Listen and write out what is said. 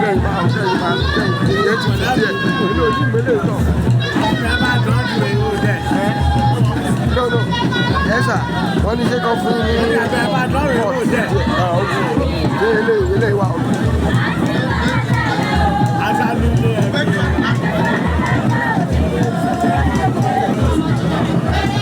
Kẹ́yìn máa kẹ́yìn máa kẹ́yìn ìyẹn ti fi díẹ̀. Èmi ò ní ìgbélé tán. No. Yes, sir. Wọ́n ní ṣé kán fún yín ní port díẹ̀. Ah, okay. Ṣé eléyìí wà okay?